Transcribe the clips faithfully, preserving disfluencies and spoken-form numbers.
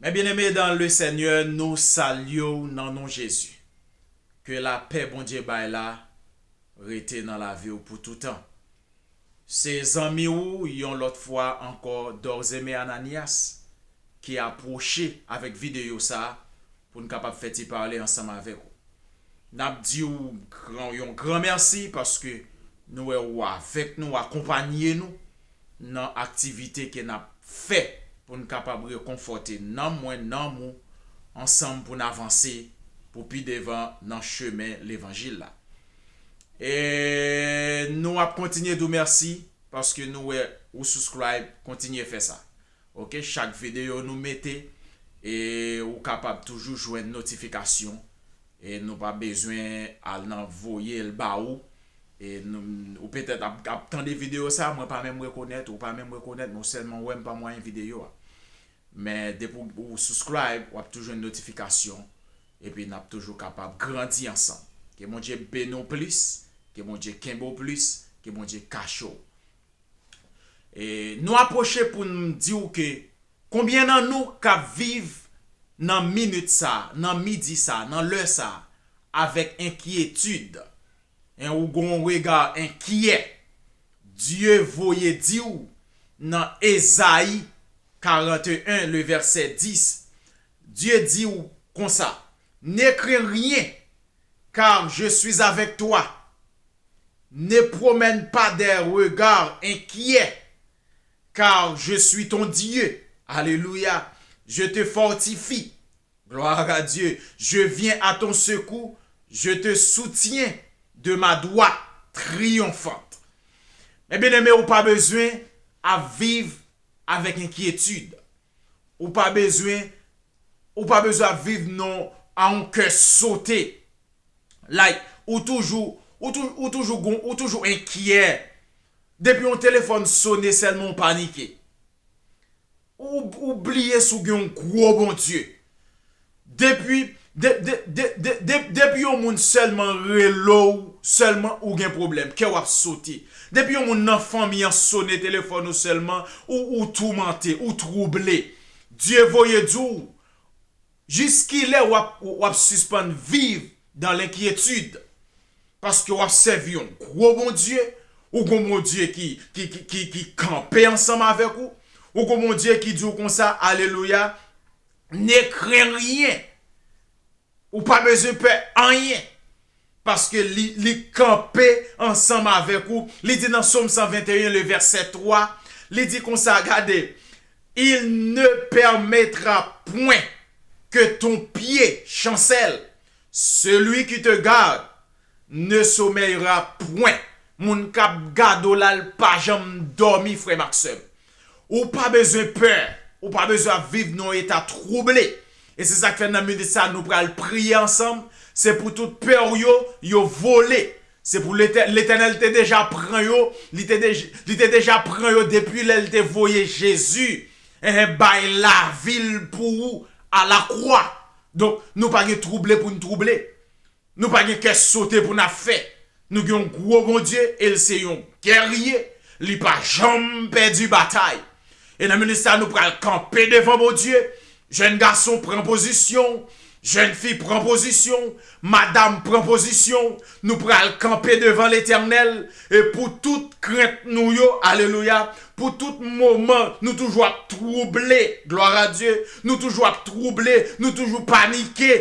Mes bien-aimés dans le Seigneur, nou salye w nan non Jezi. Ke lapè Bondye bay la rete nan lavi w pou toutan. Se zanmi w yon lòt fwa ankò, Dorzeme Ananias, ki apwoche avèk videyo sa a pou n kapab fè ti pale ansanm avèk ou. N ap di w gran, yon gran mèsi paske nou wè ou avèk nou, akonpanye nou nan aktivite ke n ap fè pou n kapab rekonfòte nanm mwen, nanm ou, ansanm pou n avanse pou pi devan nan chemen levanjil la. E nou ap kontinye di w mèsi paske nou wè ou subscribe, kontinye fè sa. Oke, chak videyo nou mete, e ou kapab toujou jwenn notifikasyon. E nou pa bezwen al nan voye l ba ou. E nou, ou petèt ap, ap tande videyo sa, mwen pa menm rekonèt, ou pa menm rekonèt, men w sèlman wè m pa mwayen videyo a. Men depi w, ou subscribe, w ap toujou jwenn notifikasyon. Epi n ap toujou kapab grandi ansanm. Ke Bondye beni w plis, ke Bondye kenbe w plis, ke Bondye kache w. E nou apwoche pou n di w ke konbyen nan nou k ap viv nan minit sa, nan midi sa, nan lè sa, avèk enkyetid. En, ou gon rega enkyè. Dye voye di w nan Ezayi karant e en, le vèsè dis, Dye di w konsa, Ne crains rien, car je suis avec toi. Ne promène pas des regards inquiets, car je suis ton Dieu. Alléluia. Je te fortifie. Gloire à Dieu. Je viens à ton secours. Je te soutiens de ma droite triomphante. Men bien-aimés, ou pa bezwen ap viv avèk enkyetid. Ou pa bezwen, ou pa bezwen ap viv non a yon kè sote. Like, ou toujou, ou tou-, ou toujou gon, ou toujou enkyè. Depi yon telefòn sone sèlman ou panike. Ou, ou bliye si w gen yon gwo Bondye. Depi, de, de, de, de, de, depi yon moun sèlman rele w, sèlman ou gen pwoblèm, kè w ap sote. Depi yon moun nan fanmi an sone telefòn ou sèlman, ou, ou toumante, ou twouble. Dye voye di w, jiskilè w ap, w ap sispann viv dans l'inquiétude? Paske w ap sèvi yon gwo Bondye, ou gon Bondye ki, ki, ki, ki, ki kanpe ansanm avèk ou, ou gon Bondye ki di w konsa, alelouya, ne crains rien. Ou pa bezwen pè anyen. Paske li, li kanpe ansanm avèk ou. Li di nan Sòm san venteyen, le vèsè twa, li di konsa, gade, Il ne permettra point que ton pied chancelle. Celui qui te garde ne sommeillera point. Moun k ap gade w la, l pa janm dòmi, frè m ak sè m. Ou pa bezwen pè. Ou pa bezwen ap viv nan yon eta twouble. E se sa k fè nan minit sa, nou pral priye ansanm. Se pou tout pè w yo, yo vole. Se pou Letè-, Letènèl te deja pran yo, li te dej-, li te deja pran yo depi lè l te voye Jezi, enhen, bay lavi l pou ou alakwa. Donk, nou pa gen twouble pou n twouble. Nou pa gen kè sote pou n ap fè. Nou gen yon gwo Bondye, e l se yon gèrye, li pa janm pèdi batay. E nan minit sa, nou pral kanpe devan Bondye. Jèn gason, pran pozisyon w. Jèn fi, pran pozisyon w. Madanm, pran pozisyon w. Nou pral kanpe devan Letènèl. E pou tout krent nou yo, alelouya, pou tout moman nou toujou ap twouble, gloire à Dieu, nou toujou ap twouble, nou toujou panike,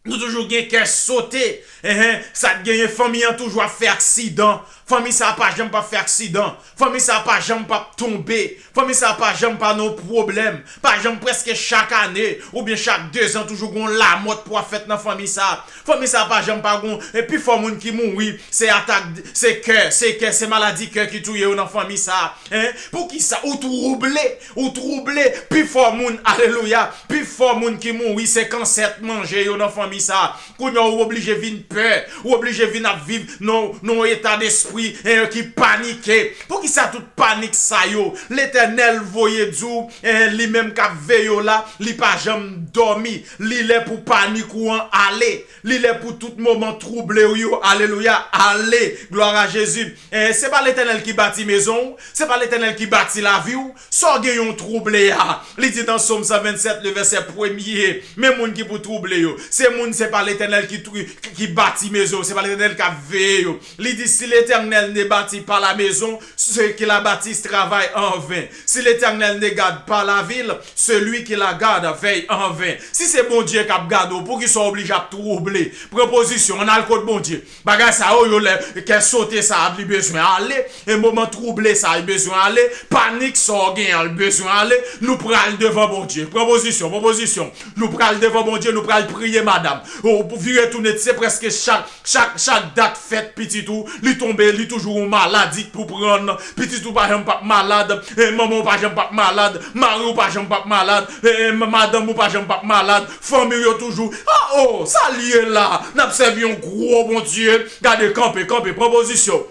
nou toujou gen kè sote. Enhen, sa k genyen, fanmi an toujou ap fè aksidan. Fanmi sa a pa janm p ap fè aksidan. Fanmi sa a pa janm p ap tonbe. Fanmi sa a pa janm pa nan pwoblèm. Pa janm, prèske chak ane, oubyen chak dezan, toujou gon lanmò pou ap fèt nan fanmi sa a. Fanmi sa a pa janm pa gon, e pifò moun ki mouri, se atak, se kè, se kè, se maladi kè ki touye yo nan fanmi sa a. Hein? Poukisa ou twouble, ou twouble, pifò moun, alelouya, pifò moun ki mouri, se kansè k manje yo nan fanmi sa. Kounye a, ou oblije vin pè, ou oblije vin ap viv nan nan yon eta despri, eh, ki panike. Poukisa tout panik sa yo? Letènèl voye di w, eh, li menm k ap veye w la, li pa janm dòmi. Li lè pou panik ou an ale. Li lè pou tout moman twouble w yo, alelouya, ale. Glwa a Jezi. Eh, se pa Letènèl ki bati mezon w, se pa Letènèl ki bati lavi w. Sa w gen yon twouble a? Li di nan Sòm san vennsèt, le vèsè premye, men moun ki pou twouble yo, se moun, se pa Letènèl ki, ki, ki bati mezon, se pa Letènèl k ap veye yo. Li di, si l'Éternel ne bâtit pas la maison, ceux qui la bâtissent travaillent en vain. Si l'Éternel ne garde pas la ville, celui qui la garde veille en vain. Si se Bondye k ap gade w, poukisa w oblije ap twouble? Pran pozisyon, ann al kot Bondye. Bagay sa yo, yo lè kè sote sa a, li bezwen ale. E moman twouble sa a, li bezwen ale. Panik sa w gen an, li bezwen ale. Nou pral devan Bondye. Pran pozisyon, pran pozisyon. Nou pral devan Bondye, nou pral priye, madanm. Ou vire tounen, se prèske chak, chak, chak dat fèt pitit ou, li tonbe, li toujou yon maladi pou pran. Pitit ou pa janm p ap malad. E manman w pa janm p ap malad. Mari w pa janm p ap malad. E, e, madanm ou pa janm p ap malad. Fanmi w yo toujou. Ah, oh, sa l ye la? N ap sèvi yon gwo Bondye. Gade, kanpe, kanpe, pran pozisyon.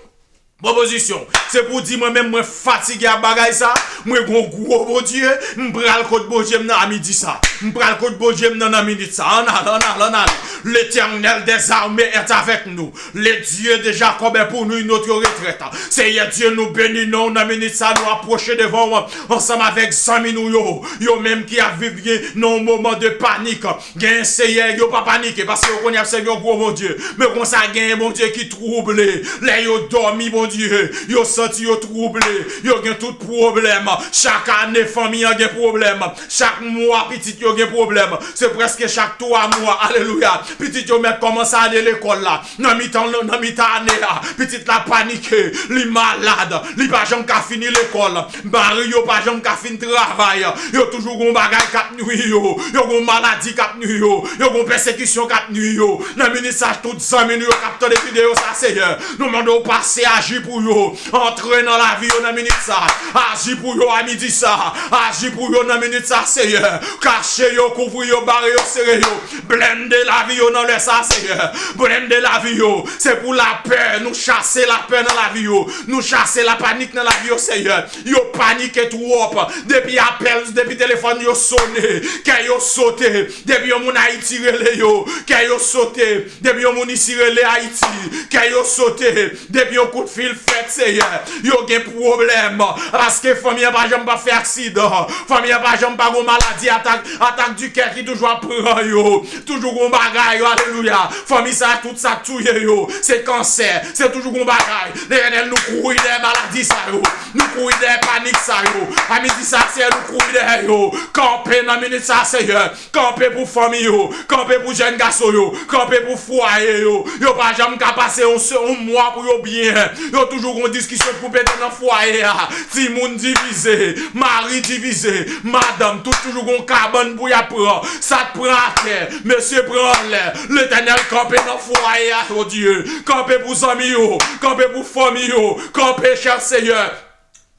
Pran pozisyon. Se pou di mwen menm mwen fatige ak bagay sa. Mwen gon gwo Bondye. M pral kot Bondye m nan a midi sa. M pral kot Bondye m nan nan minit sa. Ann al, ann al, ann al. L'Éternel des armées est avec nous. Le Dieu de Jacob est pour nous une autre retraite. Seyè Dye, nou beni non w nan minit sa, nou apwoche devan w ansanm avèk zanmi nou yo, yo menm ki ap viv gen nan yon moman de panik. Gen Seyè, yo pa panike, paske yo konnen y ap sèvi yon gwo Bondye. Men konsa, gen Bondye ki twouble. Lè yo dòmi, Bondye, yo santi yo twouble. Yo gen tout pwoblèm. Chak ane, fanmi an gen pwoblèm. Chak mwa, pitit yo gen pwoblèm. Se prèske chak twa mwa. Alelouya. Pitit yo mèt kòmanse ale lekòl la. Nan mitan, nan mitan ane a, pitit la panike. Li malad. Li pa janm ka fini lekòl. Mari yo pa janm ka fin travay. Yo toujou gon bagay k ap nwi yo. Yo gon maladi k ap nwi yo. Yo gon pèsekisyon k ap nwi yo. Nan minit sa, tout zanmi nou yo k ap tande videyo sa, Seyè, nou mande w pase aji pou yo. Antre nan lavi yo nan minit sa. Aji pou yo a midi sa. Aji pou yo nan minit sa, Seyè. Kache yo, kouvri yo, bare yo, sere yo. Blende lavi yo nan lè sa, Seyè. Blende lavi yo. Se pou lapè. Nou chase lapè nan lavi yo. Nou chase lapanik nan lavi yo, Seyè. Yo panike twòp. Depi apèl, depi telefòn yo sone, kè yo sote. Depi yon moun Ayiti rele yo, kè yo sote. Depi yon moun isi rele Ayiti, kè yo sote. Depi yon kout fil fèt, Seyè, yo gen pwoblèm. Paske fanmi an pa janm pa fè aksidan. Fanmi an pa janm pa gon maladi, atak, atak di kè ki toujou ap pran yo. Toujou gon bagay, alelouya. Fanmi sa, tout sa k touye yo, se kansè. Se toujou gon bagay. Letènèl, nou kouri dèyè maladi sa yo. Nou kouri dèyè panik sa yo. A midi sa, Seyè, nou kouri dèyè yo. Kanpe nan minit sa, Seyè. Kanpe pou fanmi yo. Kanpe pou jèn gason yo. Kanpe pou fwaye yo. Yo pa janm ka pase yon se-, yon mwa pou yo byen. Yo toujou gon diskisyon pou pete nan fwaye a. Timoun divize. Mari divize. Madanm, tout toujou gon kabann pou y ap pran. Sa k pran atè. Mesye pran anlè. Letènèl kanpe nan fwaye a, o Dye. Kanpe pou zanmi yo. Kanpe pou fanmi yo. Kanpe, chè Seyè.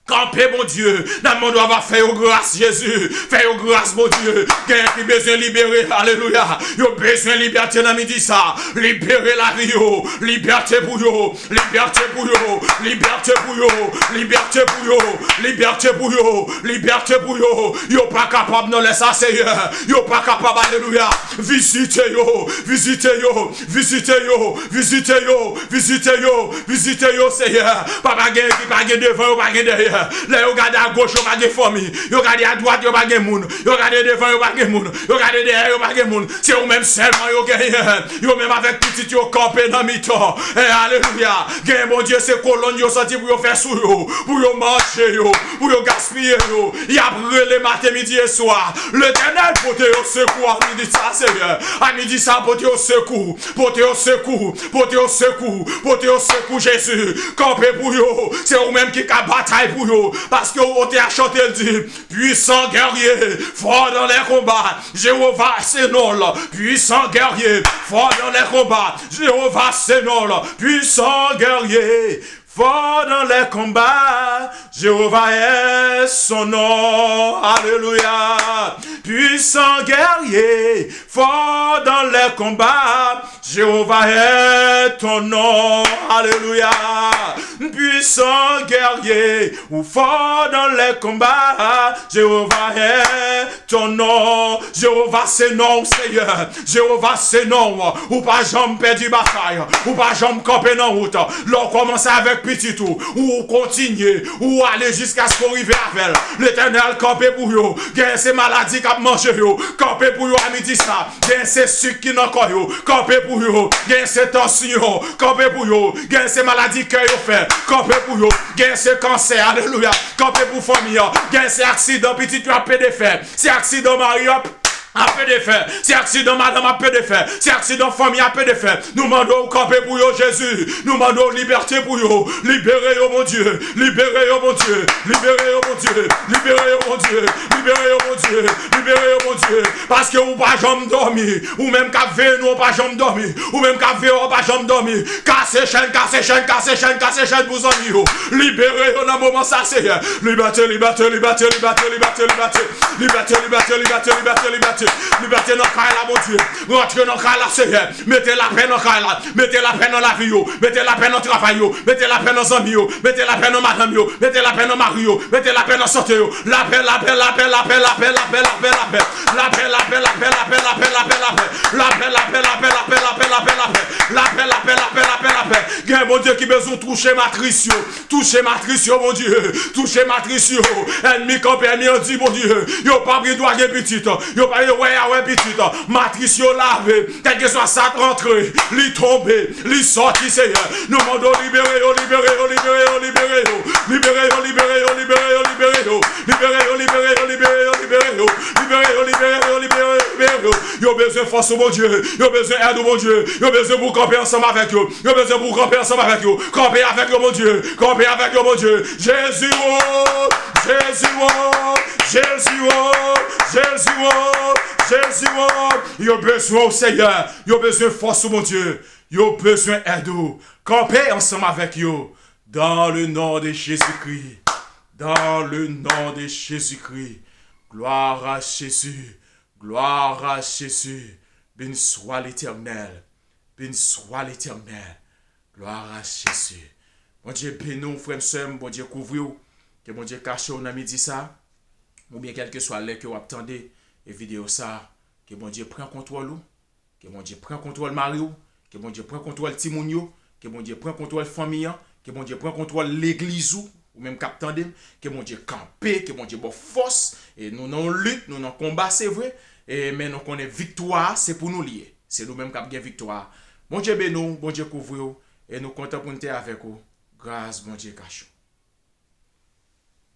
Kanpe, Bondye. N ap mande w ava fè yo gras, Jezi. Fè yo gras, Bondye. Gen ki bezwen libere. Alelouya. Yo bezwen libète nan midi sa. Libere lavi yo. Libète pou yo. Libète pou yo. Libète pou yo. Libète pou yo. Libète pou yo. Libète pou yo. Yo pa kapab nan lè sa, Seyè. Yo pa kapab, alelouya. Vizite yo. Vizite yo. Vizite yo. Vizite yo. Vizite yo, vizite yo, Seyè. Papa, gen ki pa gen devan, yo pa gen dèyè. Lè yo gade agoch, yo pa gen fanmi. Yo gade adwat, yo pa gen moun. Yo gade devan, yo pa gen moun. Yo gade dèyè, yo pa gen moun. Se ou menm sèlman yo genyen. Yo menm avèk pitit yo kanpe nan mitan. E, alelouya. Gen Bondye, se kolòn yo santi pou yo fè sou yo. Pou yo manje yo. Pou yo gaspiye yo. Y ap rele maten, midi e swa. Letènèl, pote yo sekou a midi sa, Seyè. A midi sa, pote yo sekou. Pote yo sekou, pote yo sekou, pote yo sekou, Jezi. Kanpe pou yo. Se ou menm ki ka batay pou yo. Paske ou te a chante l di, puissant guerrier, fort dans les combats, Jéhovah c'est nom. Puissant guerrier, fort dans les combats, Jéhovah c'est nom. Puissant guerrier, fort dans les combats, Jéhovah est son nom. Alelouya. Puissant guerrier, fort dans les combats, Jéhovah est ton nom. Alléluia. Puissant guerrier, ou fort dans les combats, Jéhovah est ton nom. Jewova se non w, Seyè. Jewova se non w. Ou pa janm pèdi batay. Ou pa janm kanpe nan wout. Lè w kòmanse avèk pitit ou, ou kontinye, ou ale jiskaske w rive avè l. Letènèl kanpe pou yo. Gen se maladi k ap manje yo, kanpe pou yo a midi sa. Gen se sik ki nan kò yo, kanpe pou yo. Gen se tansyon, kanpe pou yo. Gen se maladi kè yo fè, kanpe pou yo. Gen se kansè, alelouya, kanpe pou fanmi an. Gen se aksidan pitit yo ap pede fè, se aksidan mari yo ap ap pede fè, se aksidan madanm ap pede fè, se aksidan fanmi ap pede fè. Nou mande w kanpe pou yo, Jezi. Nou mande w libète pou yo. Libere yo, Bondye. Libere yo, Bondye. Libere yo, Bondye. Libere yo, Bondye. Libere yo, Bondye. Libere yo, Bondye. Paske ou pa janm dòmi. Ou menm k ap veye nou, ou pa janm dòmi. Ou menm k ap veye, ou pa janm dòmi. Kase chèn, kase chèn, kase chèn, kase chèn pou zanmi yo. Libere yo nan moman sa, Seyè. Libète, libète, libète, libète, libète, libète. Libète, libète, libète, libète, libète. Libète nan kay la, Bondye. Rantre nan kay la, Seyè. Mete lapè nan kay la. Mete lapè nan lavi yo. Mete lapè nan travay yo. Mete lapè nan zanmi yo. Mete lapè nan madanm yo. Mete lapè nan mari yo. Mete lapè nan sante yo. Lapè, lapè, lapè, lapè, lapè, lapè, lapè, lapè. Lapè, lapè, lapè, lapè, lapè, lapè, lapè. Lapè, lapè, lapè, lapè, lapè, lapè, lapè. Lapè, lapè, lapè, lapè, lapè. Gen Bondye ki bezwen touche matris yo. Touche matris yo, Bondye. Touche matris yo. Ènmi kanpe, ènmi an di, Bondye, yo p ap gen dwa gen pitit. Yo pa yo wè a wè pitit. Matris yo lave. Kèlkeswa sa t rantre, li tonbe, li sòti, Seyè. Nou mande w libere yo, libere yo, libere yo, libere yo. Libere yo, libere yo, libere yo, libere yo. Libere yo, libere yo, libere yo, libere yo. Libere yo, libere yo, libere yo, libere yo. Yo bezwen fòs ou, Bondye. Yo bezwen èd ou, Bondye. Yo bezwen pou w kanpe ansanm avèk yo. Yo bezwen pou w kanpe ansanm avèk yo. Kanpe avèk yo, Bondye. Kanpe avèk yo, Bondye. Jezi, o! Jezi, o! Jezi, o! Jezi, o! Jezi, o! Yo bezwen w, Seyè. Yo bezwen fòs ou, Bondye. Yo bezwen èd ou. Kanpe ansanm avèk yo. Dans le nom de Jésus-Christ. Dans le nom de Jésus-Christ. Gloire à Jésus. Gloire à Jésus. Béni soit l'Éternel. Béni soit l'Éternel. Gloire à Jésus. Bondye beni w, frè m, sè m, Bondye kouvri w. Ke Bondye kache w nan midi sa, oubyen kèlkeswa lè ke w ap tande e videyo sa, ke Bondye pran kontwòl ou. Ke Bondye pran kontwòl mari w. Ke Bondye pran kontwòl timoun yo. Ke Bondye pran kontwòl fanmi an. Ke Bondye pran kontwòl legliz ou. Ou menm k ap tande m. Ke Bondye kanpe. Ke Bondye ba w fòs. E nou nan yon lit, nou nan konba, se vre. E men nou konnen viktwa a, se pou nou li ye. Se nou menm k ap gen viktwa a. Bondye beni w, Bondye kouvri w. E nou kontan pou n te avèk ou. Gras Bondye kache w.